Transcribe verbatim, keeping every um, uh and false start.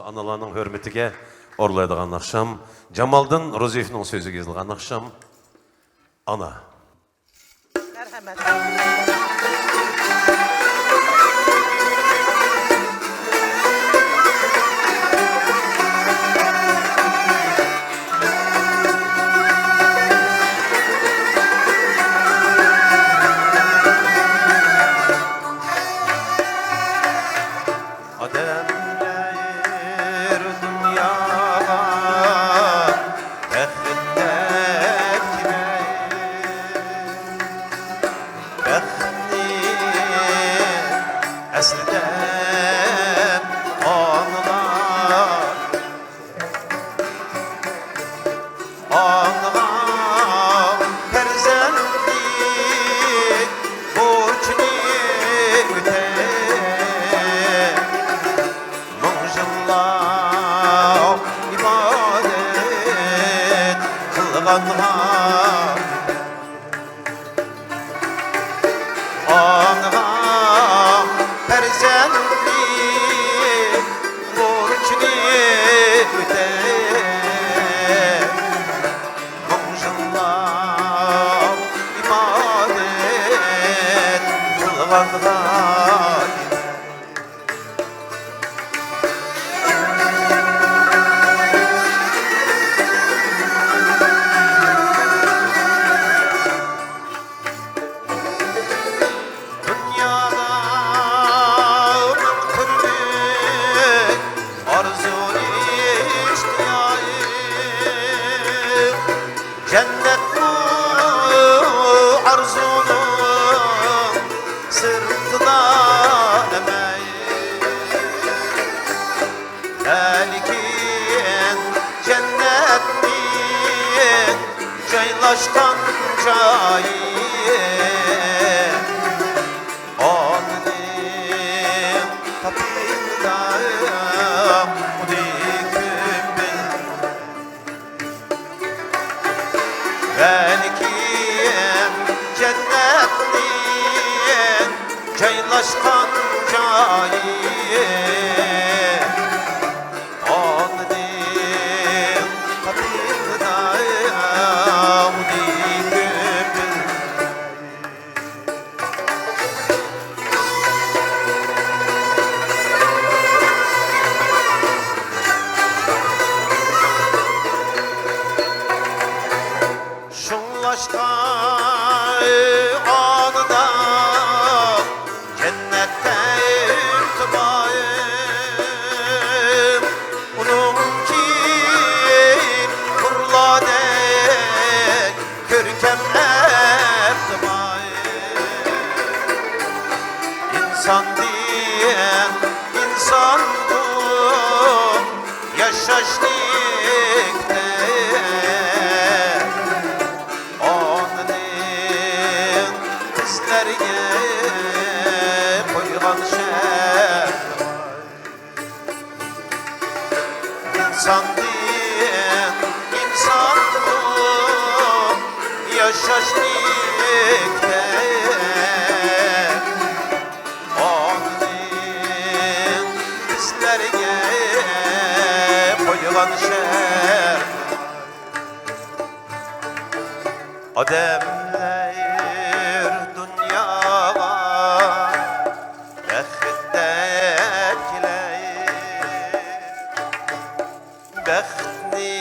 ئانىلارنىڭ ھۆرمىتىگە ئورۇنلايدىغان ناخشام، جامالدىن روزىيېۋنىڭ سۆزىگە يېزىلغان ناخشام، ئانا. مەرھەمەت. ئادەملەر دۇنياغا بەخت تەكلەي، بەختنى ئەسلىدە ئاڭلار. ئانا پەرزەنتلىك بۇرچىنى ئۆتەي، مىڭ يىللاپ ئىبادەت قىلغانغا. ئانىغا پەرزەنتلىك بۇرچىنى ئۆتەي، مىڭ يىللاپ ئىبادەت قىلغانغا. دۇنيادا مىڭ تۈرلۈك ئارزۇ ئىشتىياقى، جەننەتمۇ ئارزۇنىڭ سىرتىدا ئەمەس. بەلكىم جەننەتنىڭ جايلاشقان جايى ئانىنىڭ قېپىدا ئۇنى كۆمۈل. بەلكىم جەننەتنىڭ جايلاشقان جايى ئانىنىڭ قېپىدا ئۇنى كۆمۈل. شۇڭلاشقا ئانىدا جەننەتتە ئىنتىزار، ئۇنىڭكى قۇرلاردەك كۆركەم ئەتىبار. ئىنساندىن ئىنسانغا ياشاشنى كۈتەي، ئانىنىڭ بىزلەرگە قويغان شەرتى. ئىنساندىن ئىنسانغا ياشاش نىيىتى، ئانىنىڭ بىزلەرگە قويغان شەرتى. ئادەملەر دۇنياغا بەخت تەكلەي، بەختنى